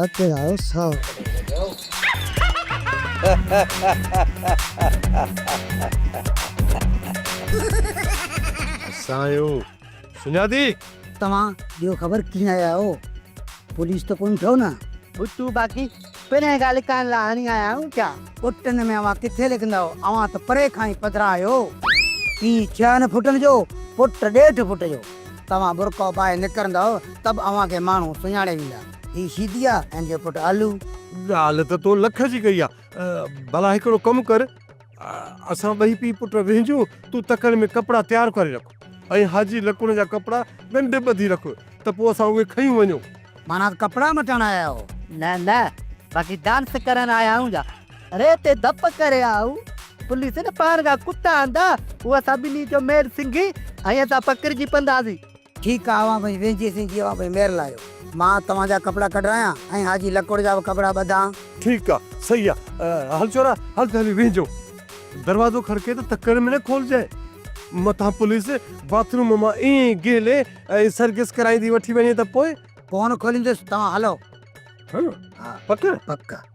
اڳتي آيو ساهه. اسان آهيون سڃاتي؟ توهان ڏيو خبر ڪيئن آيا آهيو؟ پوليس ته ڪونه ٺهو نه؟ ٻٽو باقي پرين ڳالهه لڪائڻ لاء هڻي آيا آهيون ڇا؟ ٻٽن ۾ اوهان ڪٿي لڪندؤ؟ اوهان ته پري کان ئي پڌرا آهيو. پيء ڇهن فٽن جو، پٽ ڏيڍ فٽ جو. توهان برقعو پائي نڪرندؤ ته به اوهان کي ماڻهو سڃاڻي ويندا. هي شيدي آ ۽ هن جو پٽ آلو. ڳالهه ته تو لک جي ڪئي آ. ڀلا هڪڙو ڪم ڪر، اسان ٻئي پيء پٽ وهنجون، تون تڪڙ ۾ ڪپڙا تيار ڪري رک ۽ حاجي لڪڻ جا ڪپڙا ڳنڍ ٻڌي رک ته پوء اسان اهي کنيون وڃون. معنيٰ ته ڪپڙا مٽڻ آيا آهيو؟ نه نه، باقي ڊانس ڪرڻ آيا آهيون جا ريتي ڌپ ڪري آئون. پوليس نه پاڻ کان ڪتا آندا، هو اسان ٻنهي جو مير سنگهي ۽ اسان پڪڙجي پونداسين. ٺيڪ آ، اوهان ٻئي وينجهي سنجهي اوهان ٻئي مير لاهيو. مان توهان جا ڪپڙا ڪڍرايان ۽ حاجي لڪوڙ جا به ڪپڙا ٻڌان. ٺيڪ آ، صحيح آ. هل ڇورا، هل ته هلي وينجهون. دروازو کڙڪي ته تڪڙ ۾ نه کولجانء. متان پوليس باٿ روم مان ائين ئي گهلي ۽ سرگس ڪرائيندي وٺي وڃي ته پوء؟ ڪونه کوليندس، توهان هلو. ها، پڪ؟ پڪ.